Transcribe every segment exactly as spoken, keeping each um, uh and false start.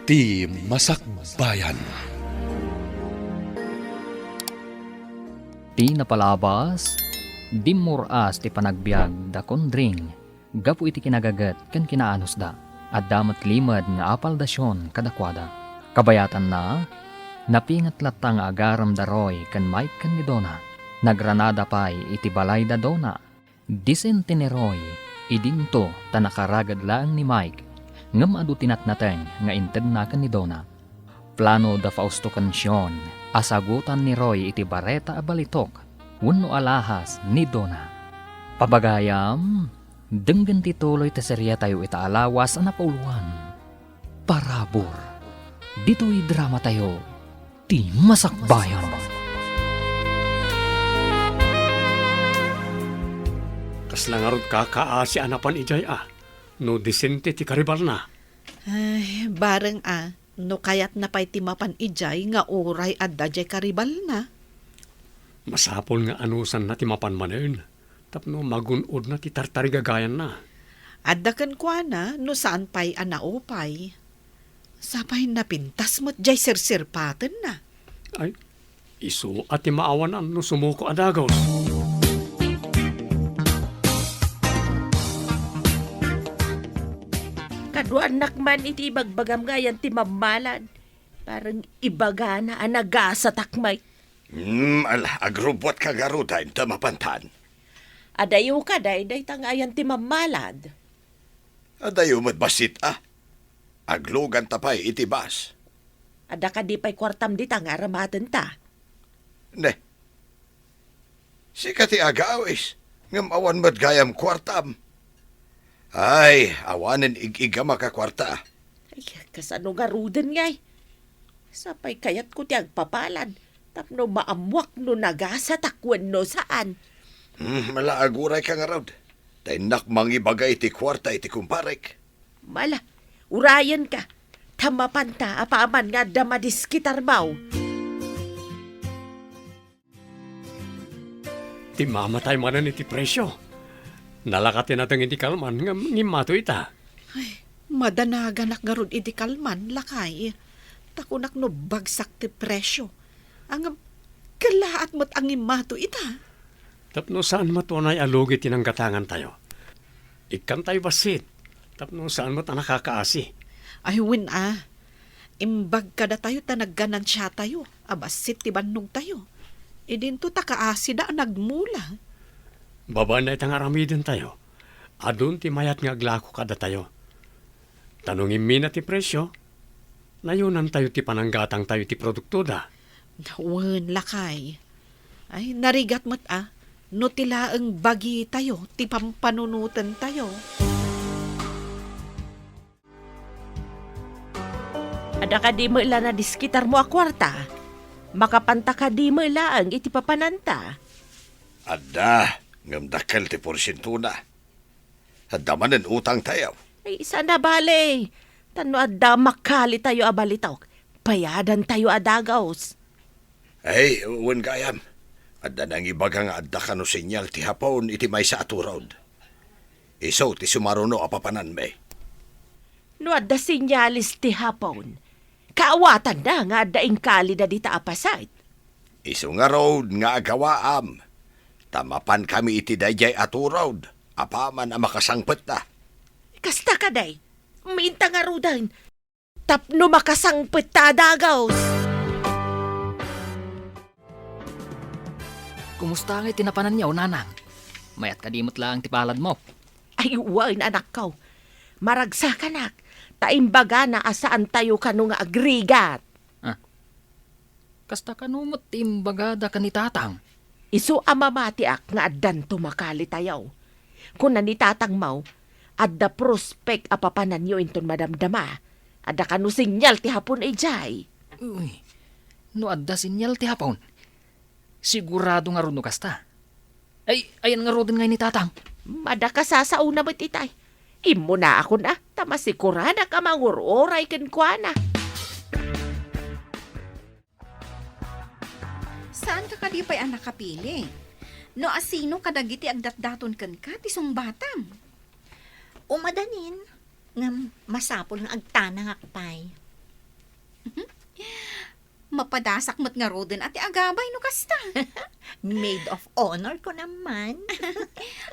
Ti Masakbayan. Ti napalabas, dimmur-as ti panagbiag da Kondring gapu iti kinagaget ken kinaanusda. Adda met limed nga apaldasion kadakuada. Kabayatanna, napinget latta nga agaram da Roy ken Mike ken ni Donna. Nagranada pay iti balay da Donna. Disente ni Roy idinto ta nakaraged laeng ni Mike, ngem adu ti natnateng nga intedna ken ni Donna. Plano da Fausto ken Sean a sagutan ni Roy iti bareta a balitok wenno alahas ni Donna. Pabagayam, denggen ti tuloy ti seriatayo ita a lawas a napauloan. Parabur. Ditoy dramatayo, Ti Masakbayan. Kasla ngarud kakaasi a napan idiay a, no disente ti karibalna. Ay, bareng a, no kayatna pay ti mapan idiay nga uray adda diay karibalna. Masapul nga anusanna ti mapan manen, tapno magun-odna ti tartarigagayanna. Adda kenkuana no saan pay a naupay. Sapay napintas met diay sirsirpatenna. Ay, isu a ti maawanan no sumuko a dagus. Kaduanak man iti ibagbagam nga ayan ti mammalad. Parang ibagana a nagasatak, Mike. Hmm, ala, agrubbuatka ngaruden ta mapantan. Adayo kadi dayta nga ayan ti mammalad. Adayo met bassit a. Agluganta pay iti bus. Adda kadi pay kuartam dita nga aramatenta? Ne. Sika ti agawis, ngem awan met gayam kuartam. Ay, awanen ig-igamak a kuarta. Ay, kasano ngaruden ngay? Sapay kayatko ti agpapalad, tapno maammuak no nagasatak wenno saan. Hmm, mala, agurayka ngarud. Ta innak mangibaga iti kuarta iti kumparek. Mala, urayenka. Ta mapanta apaman nga adda madiskitarmaw. Ti mamatay manen iti presio. Nalaka ti nateng iti kalman ngem ngimmato ita. Ay, madanaganak ngarud iti kalman, lakay. Ta kunak no bagsak ti presio. Ngem, kellaat met a ngimmato ita. Tapno saan met unay a lugi ti nanggatangantayo. Ikkantayo bassit, tapno saan met a nakakaasi. Ay, wen a. Imbag kadatayo ta nagganansiatayo a bassit ti bannogtayo. Idinto ta kaasida a nagmula. Babaen dayta nga aramidentayo, adun ti mayat nga aglako kadatayo. Ta no ngimmina ti presio, nayonantayo ti pananggatangtayo iti produktoda. Wen, lakay. Ay, narigat met a, no ti laeng bagitayo ti pampanunotentayo. Adda kadi met la nadiskitarmo a kuarta? Makapanta kadi met laeng iti papananta? Adda, ngem dakkel ti porsientona. Adda manen utangtayo. Ay, saan a bale. Ta no adda makalitayo a balitok, bayadantayo a dagus. Ay, wen gayam. Adda nangibaga nga adda kano senyal ti Hapon iti maysa a turod. Isu ti sumaruno a papananmi. No adda senyales ti Hapon, kaawatanna nga adda inkalida dita a paset. Isu ngarud nga agawaam, ta mapankami iti daydiay a turod apaman a makasangpetna. Kasta kadi, minta ngaruden, tapno makasangpet ta a dagus. Kumusta ngay ti napananyo, nanang? Mayat kadi met laeng ti paladmo? Ay, wen, anakko. Maragsakanak, ta imbagana a saantayo kano nga agrigat. Ah. Kasta kano met ti imbagada ken ni tatang? Isu a mamatiak nga addanto makalitayo. Kuna ni tatangmo, adda prospek a papananyo inton madamdama. Adda kano senyal ti Hapon idiay. Uy, no adda senyal ti Hapon, sigurado ngarud no kasta. Ay, ayan ngaruden ngay ni tatang? Adda kasasaona met itay. Immunaakon a, ta masikuradak a mangur-uray kenkuana. Saanka kadi pay a nakapili? No asino kadagiti agdatdaton kenka ti sungbatam? Umadanin, ngem masapul nga agtanangak pay. Mapadasak met ngaruden a ti agabay no kasta. Maid of honor ko naman.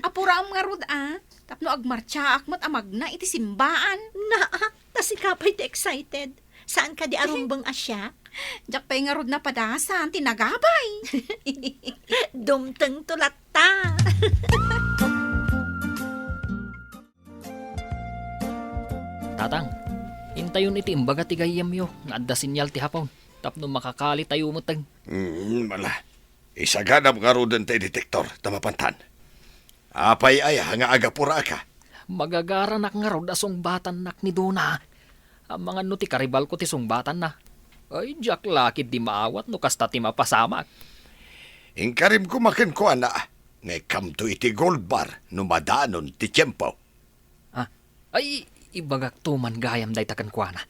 Apuraem ngarud a, tapno agmartsaak met a magna iti simbaan. Naa, ta sika pay ti excited. Saan kadi a rumbeng a siak? Diak pay ngarud napadasan ti nagabay. Dumteng to latta. Tatang, intayon iti imbaga ti gayyemyo nga adda sinyal ti Hapon tapno makakalitayo metten. Hmm, ala. Isaganam ngaruden ti detektor ta mapantan. Apay aya nga agapuraaka? Magagaranak ngarud a sungbatannak ni Dona. Amangan no ti karibalko ti sungbatanna. Ay, diak la ketdi maawat no kasta ti mapasamak. Inkarim koma kenkuana nga ikkamto iti gold bar no madanon ti tiempo. Ah, ay, ibagakto man gayam dayta kenkuana,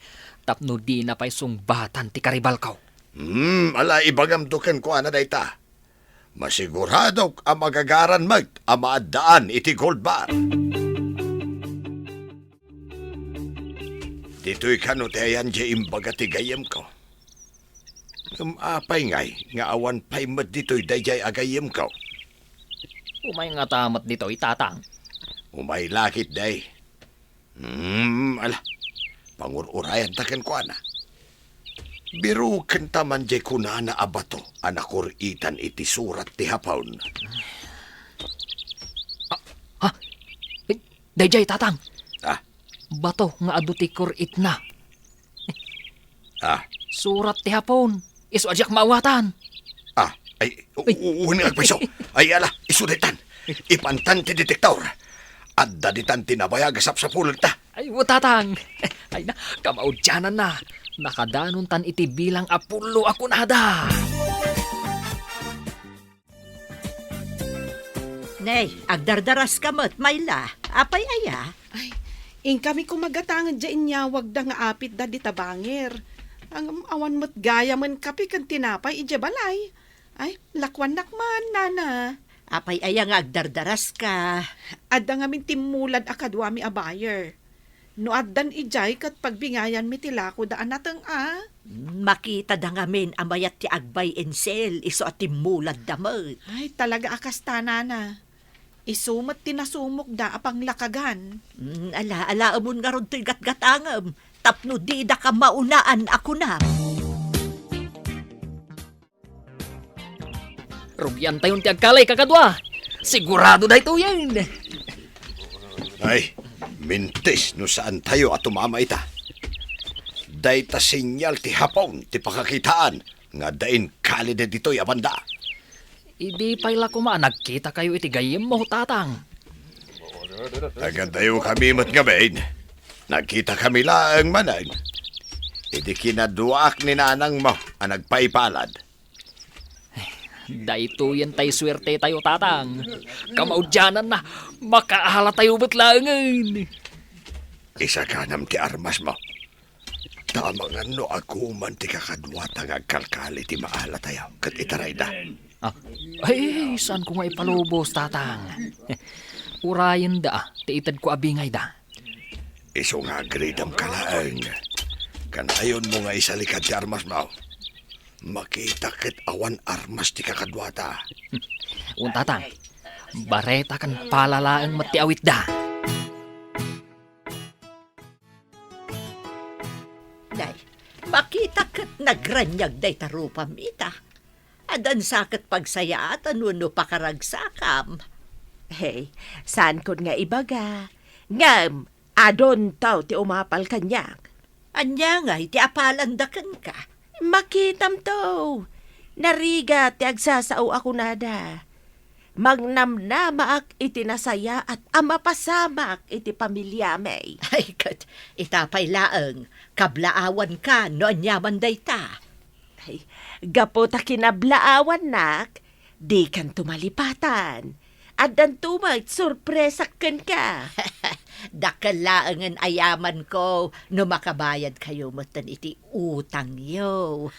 tapno dina pay sungbatan ti karibalko. Hmm, ala, ibagamto kenkuana dayta. Masiguradok a magagaran met a maaddaan iti gold bar. Ditoy kano ti ayan diay imbaga ti gayyemko. Ngem apay ngay nga awan pay met ditoy daydiay a gayyemko? Umay ngata met ditoy, Tatang. Umay la ketdi. Hmm, ala. Pangur-urayanta kenkuana. Birukenta man diay kunana a bato a nakor-itan iti surat ti Hapon. Ah, ha? Eh, daydiay, Tatang. Ah? Bato nga adu ti kor-itna. Ah. Surat ti Hapon. Isu a diak maawatan. Ah, ay, u-, Ay. u-, wen nga agpayso. Ay, ala, isu daytan. Ipantan ti detektor. Adda ditan ti nabayag a sapsapulenta. Ay, o, Tatang. Ay na, kamaudiananna. Nakadanontan iti bilang a pullo a kunada. Nay, agdardaraska met, Mayla. Apay aya? Ay, inkami koma gatangen diay inyawagda nga apitda dita bangir. Ngem awan met gayamen kape ken tinapay idiay balay. Ay, lakuannak man, nana. Apay aya nga agdardaraska? Adda ngamin timmulad a kaduami a buyer. No addan idiay ket pagbingayanmi ti lakoda a nateng a. Makitada ngamin a mayat ti ag-buy and sell isu a timmuladda met. Ay, talaga a kasta, nana. Isu met ti nasumokda a panglakagan. Mm, ala, alaemon ngarud toy gatgatangem, tapno didaka maunaan a kunam. Rugiantayon ti agkalay, kakadua. Sigurado daytoyen. Ay, mintis no saantayo a tumama ita. Dayta senyal ti Hapon ti pakakitaan nga adda inkalide ditoy a banda. Idi pay la koma a nagkitakayo iti gayyemmo, Tatang. Agadayo kami met ngamin. Nagkita kami laeng manen. Idi kinaduaak ni nanangmo a nagpaipalad. Daytoyen tay suertetayo, Tatang. Kamaudiananna, makaalatayo met laengen. Isaganam ti armasmo. Ta amangan no aguman ti kakaduata nga agkalkali ti maalatayo ket itarayda. Ah, ay, saanko nga ipalubos, Tatang. Urayenda itedko a bingayda. Isu nga agridamka laeng. Kanayonmo nga isalikad ti armasmo. Makita ket awan armas ti kakaduata. Wen, Tatang, bareta ken pala laeng met ti awitda. Nay, makita ket nagraniag dayta rupam ita. Addan sa ket pagsayaatan wenno pakaragsakam. Hey, saankon nga ibaga. Ngem, adunto ti umapal kaniak. Ania ngay ti apalanda kenka? Makitamto. Narigat ti agsasao a kunada. Magnamnamaak iti nasayaat a mapasamak iti pamiliami. Ay, ket ita pay laeng, kablaawanka no aniaman dayta. Ay, gapu ta kinablaawannak, dikanto malipatan. Addanto met sorpresak kenka. Dakkel laengen a yamanko no makabayadkayo metten iti utangyo.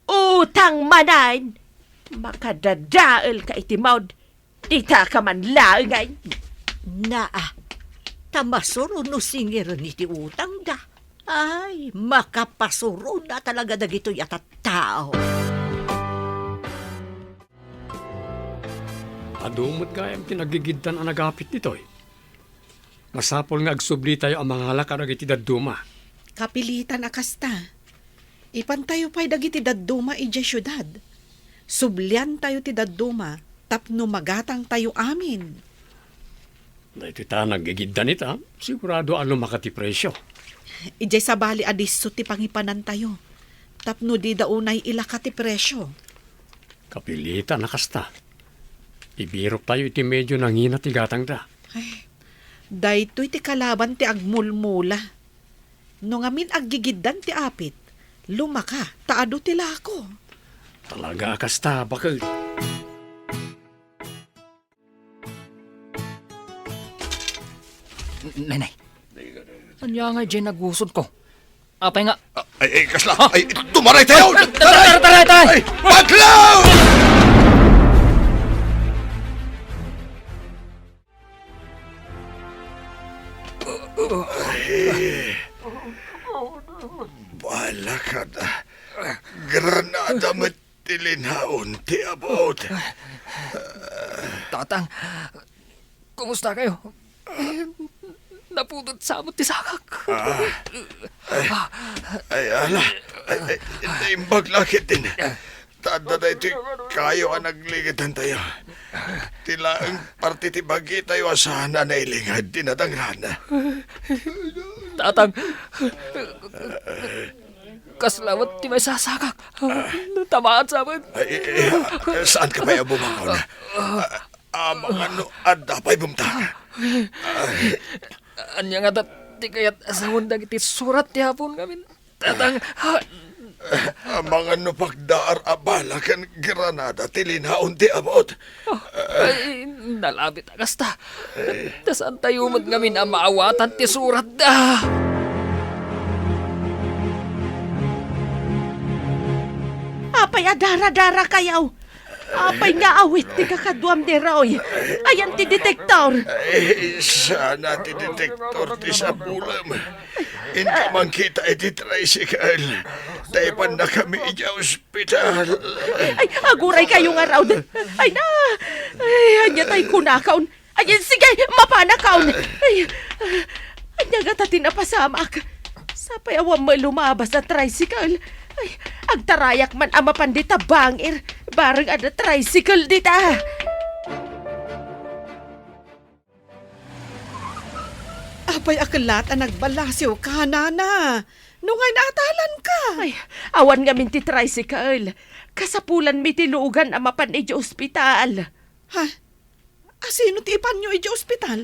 Utang manen! Makadadaelka iti maud. Dita ka man laengen. Naa, ta masurono singiren iti utangda. Ay, makapasuruna talaga dagitoy a tattao. Adu met gayam ti nagigiddan a nagapit ditoy. Masapul nga agsublitayo a mangala kadagiti dadduma. Kapilitan a kasta. Ipantayo pay dagiti dadduma idiay siudad. Subliantayo ti dadduma tapno magatangtayo amin. Daytoy ta nagigiddan ita, sigurado a lumaka ti presio. Idiay sabali a disso ti pangipanantayo, tapno dida unay ilaka ti presio. Kapilitan a kasta. Ibiroktayo iti medio nangina ti gatangda. Ay, daytoy ti kalaban ti agmulmula. No ngamin aggigiddan ti apit, lumaka, ta adu ti lako. Talaga a kasta, baket. Nay, nay. Ania ngay diay nagusodko? Apay nga? Ah, ay, ay, kasla. Ha? Ay, tumaray tayo! Taray, taray, taray, taray! Ay, paglaw! Ay, balakad. Granada met ti linaon ti abut. Tatang, kumusta kayo? Eh, naputot sa amot ti sakak. Ah. Ay, ay, ala. Ay, ay, naimbag la ketdin. Ta adda daytoy kayo a nagligidantayo. Ti laeng parte ti bagitayo a saan a nailingad ti nadangran. Tatang, kasla met ti maisasakak. Tamaan sa amin. Ay, eh, eh, saan ka pay a bumangon? Ah, ah, amangan no adda pay bumtang. Ania ngata ti kayat a sawen dagiti surat ti Apo ngamin? Tatang, ah, amangan no pagdaar a bala ken granada ti linaon ti abut. Ay, nalabit a kasta. Ta saantayo met ngamin a maawatan ti suratda. Apay a daradarakayo? Apay nga awit ti kakaduam ni Roy? Ayan ti detektor. Ay, saan a ti detektor ti sapulem. Inka mankita iti tricycle. Ta ipannakami idiay ospital. Ay, aguraykayo ngarud. Ay na! Ay, ania tay kunakon? Ay, sige, mapanakon! Ay, ania ngata ti napasamak? Sapay awan met lumabas a tricycle. Ay, agtarayak man a mapan dita bangir. Bareng adda tricycle dita. Apay a kellaat a nagballasiwka, nana? No ngay naatalanka? Ay, awan ngamin ti tricycle. Kasapulanmi ti lugan a mapan idiay ospital. Ha? Asino ti ipanyo idiay ospital?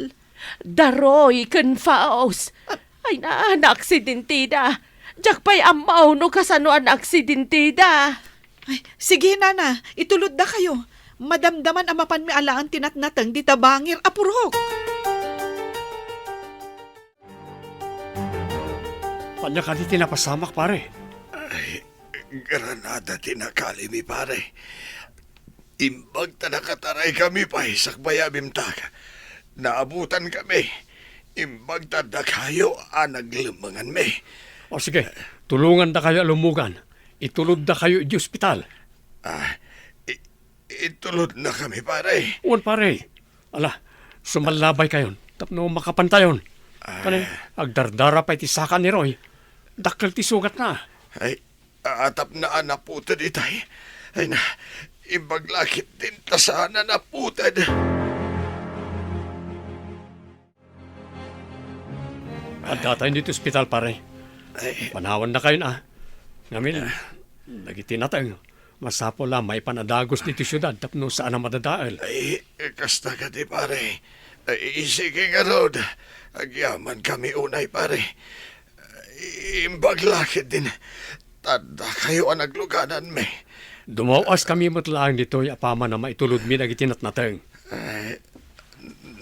Da Roy ken Faust. Ah. Ay na, naaksidentida. Diak pay ammo no kasano a naaksidentida. Ay, sige, nana, ituloddakayo. Madamdaman a mapanmi alaen ti natnateng dita bangir a purok. Ania kadi ti napasamak, pare? Ay, granada ti nakalimi, pare. Imbag ta nakataraykami pay sakbay a bimtak, naabutankami. Imbag ta dakayo a naglemmenganmi. O sige, tulongandakayo a lummugan. Ituloddakayo idiay ospital. Ah, i-, itulodnakami, pare. Wen, pare. Ala, sumallabaykayon tapno makapantayon. Ah. Kani, agdardara pay ti saka ni Roy. Dakkel ti sugatna. Ay, atapna a naputed itay. Ay na, imbag la ketdin ta saan a naputed. Addatayon ditoy ospital, pare. Ay. Panawannakayon a. Ngamin, dagiti nateng, masapul a maipan a dagus ditoy siudad tapno saan a madadael. Ay, kasta kadi, pare. Ay, sige ngarud. Agyamankami unay, pare. Imbag la ketdin ta addakayo a naglugananmi. Dumaw-askami met laeng ditoy apaman a maitulodmi dagiti natnateng. Ay,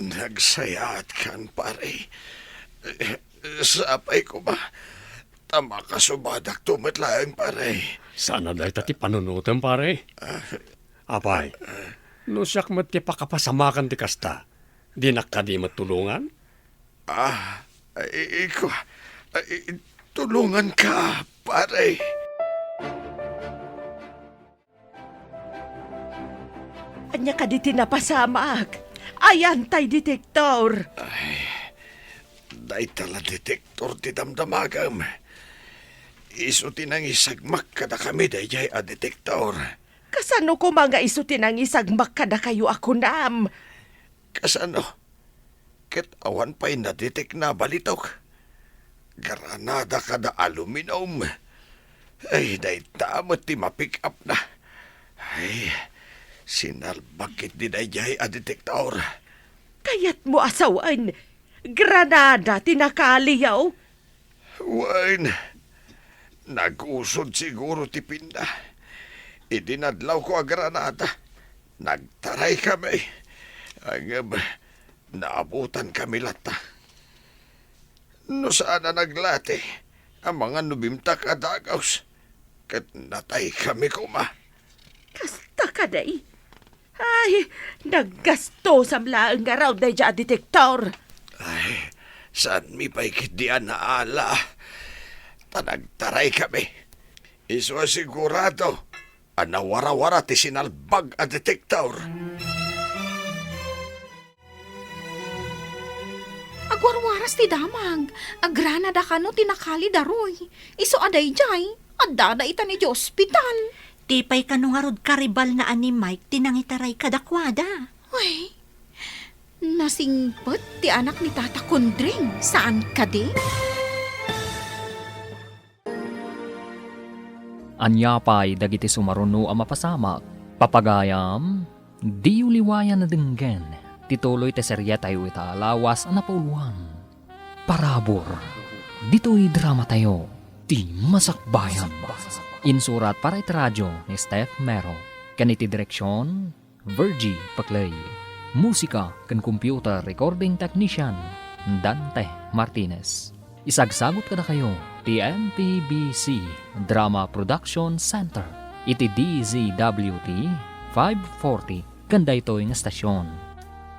nagsayaatkan, pare. Sapay koma ta makasubadakto met laeng, pare. Saan a dayta ti panunotem, pare? Ah. Apay, no siak met ti pakapasamakan ti kasta, dinak kadi met tulongan? Ah, i-, iko, i-, Tulonganka, pare. Ania kadi ti napasamak? Ayan tay detektor. Ay, dayta la detektor ti damdamagam. Isu ti nangisagmak kadakami daydiay a detektor. Kasano koma nga isu ti nangisagmak kadakayo a kunam? Kasano? Ket awan pay nadetekna balitok. Granada kada aluminum. Ay, dayta met ti mapick-up na. Ay, sinalbag ketdi daydiay a detektor. Kayatmo a sawen, granada ti nakaliyo? Wen, nagusod siguro ti pinna. Idi nadlawko a granada, nagtaray kami. Ngem, naabutan kami latta. No saan a naglati, amangan no bimtak a dagus, ket natay kami koma. Kasta kadi? Ay, naggastusam laeng ngarud daydiay a detektor. Ay, saanmi pay ketdi a naala? Ta nagtaray kami. Isu a sigurado a nawarawara ti sinalbag a detektor. Agwarwaras ti damag. Agranada kano ti nakali daruy. Isu a daydiay, addada ita idiay ospital. Ti pay kano ngarud karibalna a ni Mike ti nangitaray kadakuada? Ay, nasingpet ti anak ni Tata Kundring, saan kadi? Ania pay dagiti sumaruno a mapasamak? Papagayam, diyo liwayan a denggen ti tuloy ti seriatayo ita a lawas a napauluan. Parabur, ditoy dramatayo, ti Masakbayan. Insurat para iti radio ni Steph Mero, ken iti direksion, Virgie Paclay. Musika ken computer recording technician, Dante Martinez. Isagsagut kadakayo ti M P B C Drama Production Center iti D Z W T five forty ken daytoy nga estasion.